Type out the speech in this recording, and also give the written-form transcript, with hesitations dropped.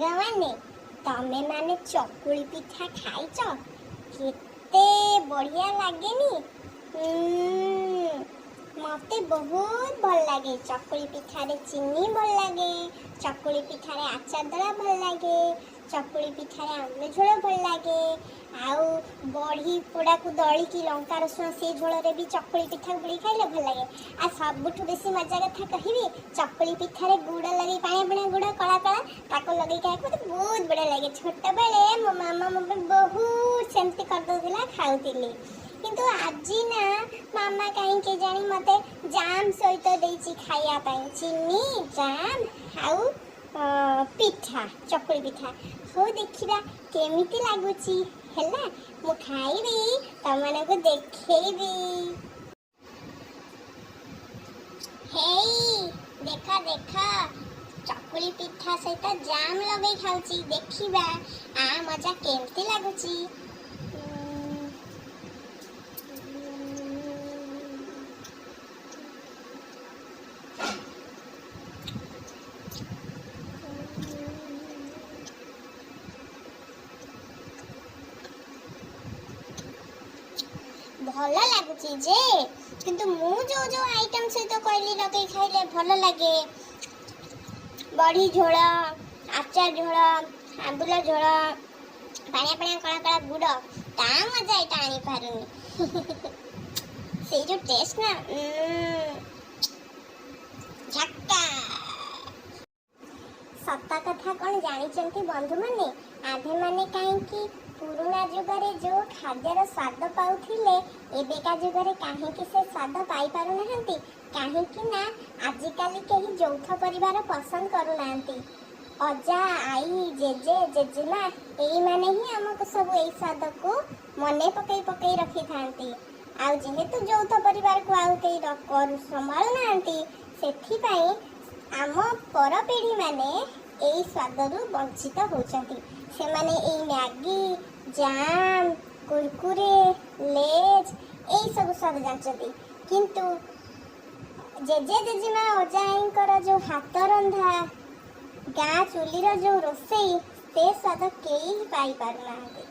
ସାଙ୍ଗମାନେ, ତମେମାନେ ଚକୁଳି ପିଠା ଖାଇଛ? କେତେ ବଢ଼ିଆ ଲାଗେନି? ମତେ ବହୁତ ଭଲ ଲାଗେ। ଚକୁଳି ପିଠାରେ ଚିନି ଭଲ ଲାଗେ, ଚକୁଳି ପିଠାରେ ଆଚାର ଦଳା ଭଲ ଲାଗେ, ଚକୁଳି ପିଠାରେ ଆମ୍ବୁଲ ଝୋଳ ଭଲ ଲାଗେ। ଆଉ ବଢ଼ି ପୋଡ଼ାକୁ ଦଳିକି ଲଙ୍କା ରସୁଣ ସେ ଝୋଳରେ ବି ଚକୁଳି ପିଠା ବୁଡ଼ି ଖାଇଲେ ଭଲ ଲାଗେ। ଆଉ ସବୁଠୁ ବେଶୀ ମଜା କଥା କହିବି, ଚକୁଳି ପିଠାରେ ଗୁଡ଼ ଲଗେଇ, ପାଣିଆ ପାଣିଆ ଗୁଡ଼, କଳା କଳା, ତାକୁ ଲଗେଇ ଖାଇବାକୁ ମୋତେ ବହୁତ ବଢ଼ିଆ ଲାଗେ। ଛୋଟବେଳେ ମୋ ମାମା ମୋ ପାଇଁ ବହୁତ ସେମିତି କରିଦେଉଥିଲା, ଖାଉଥିଲି। କିନ୍ତୁ ଆଜି ନା ମାମା କାହିଁ କେଜାଣି ମୋତେ ଜାମ୍ ସହିତ ଦେଇଛି ଖାଇବା ପାଇଁ। ଚିନି, ଜାମ୍ ଆଉ ପିଠା, ଚକୁଳି ପିଠା। ହଉ, ଦେଖିବା କେମିତି ଲାଗୁଛି। ହେଲା, ମୁଁ ଖାଇବି, ତମମାନଙ୍କୁ ଦେଖେଇବି। ହେଇ, ଦେଖ ଦେଖ, ଚକୁଳି ପିଠା ସହିତ ଜାମ୍ ଲଗେଇ ଖାଉଛି। ଦେଖିବା ଆ ମଜା କେମିତି ଲାଗୁଛି। ଭଲ ଲାଗୁଛି ଯେ, କିନ୍ତୁ ମୁଁ ଯୋଉ ଯୋଉ ଆଇଟମ୍ ସହିତ କହିଲି ଲଗେଇ ଖାଇଲେ ଭଲ ଲାଗେ, ବଢ଼ି ଝୋଳ, ଆଚାର ଝୋଳ, ଆମ୍ବୁଲ ଝୋଳ, ପାଣିଆ ପାଣିଆ କଳା କଳା ଗୁଡ଼, ତା ମଜା ଏଇଟା ଆଣିପାରୁନି। ସେଇ ଯୋଉ ଟେଷ୍ଟ ନା, ଝାକ୍କା। ସତ କଥା କ'ଣ ଜାଣିଛନ୍ତି ବନ୍ଧୁମାନେ? ଆମ୍ଭେମାନେ କାହିଁକି ପୁରୁଣା ଯୁଗରେ ଯେଉଁ ଖାଦ୍ୟର ସ୍ୱାଦ ପାଉଥିଲେ, ଏବେକା ଯୁଗରେ କାହିଁକି ସେ ସ୍ୱାଦ ପାଇପାରୁନାହାନ୍ତି? କାହିଁକି ନା ଆଜିକାଲି କେହି ଯୌଥ ପରିବାର ପସନ୍ଦ କରୁନାହାନ୍ତି। ଅଜା, ଆଈ, ଜେଜେ, ଜେଜେମା ଏଇମାନେ ହିଁ ଆମକୁ ସବୁ ଏଇ ସ୍ୱାଦକୁ ମନେ ପକେଇ ପକେଇ ରଖିଥାନ୍ତି। ଆଉ ଯେହେତୁ ଯୌଥ ପରିବାରକୁ ଆଉ କେହି ସମ୍ଭାଳୁନାହାନ୍ତି, ସେଥିପାଇଁ ଆମ ପରପିଢ଼ିମାନେ ଏଇ ସ୍ୱାଦରୁ ବଞ୍ଚିତ ହେଉଛନ୍ତି। ସେମାନେ ଏଇ ମ୍ୟାଗି, ଜାମ୍, କୁରକୁରେ, ଲେଜ୍ ଏଇସବୁ ସ୍ୱାଦ ଜାଣିଛନ୍ତି। କିନ୍ତୁ ଜେଜେ, ଜେଜେମା, ଅଜା, ଆଈଙ୍କର ଯେଉଁ ହାତ ରନ୍ଧା, ଗାଁ ଚୁଲିର ଯେଉଁ ରୋଷେଇ, ସେ ସ୍ୱାଦ କେହି ପାଇପାରୁନାହାନ୍ତି।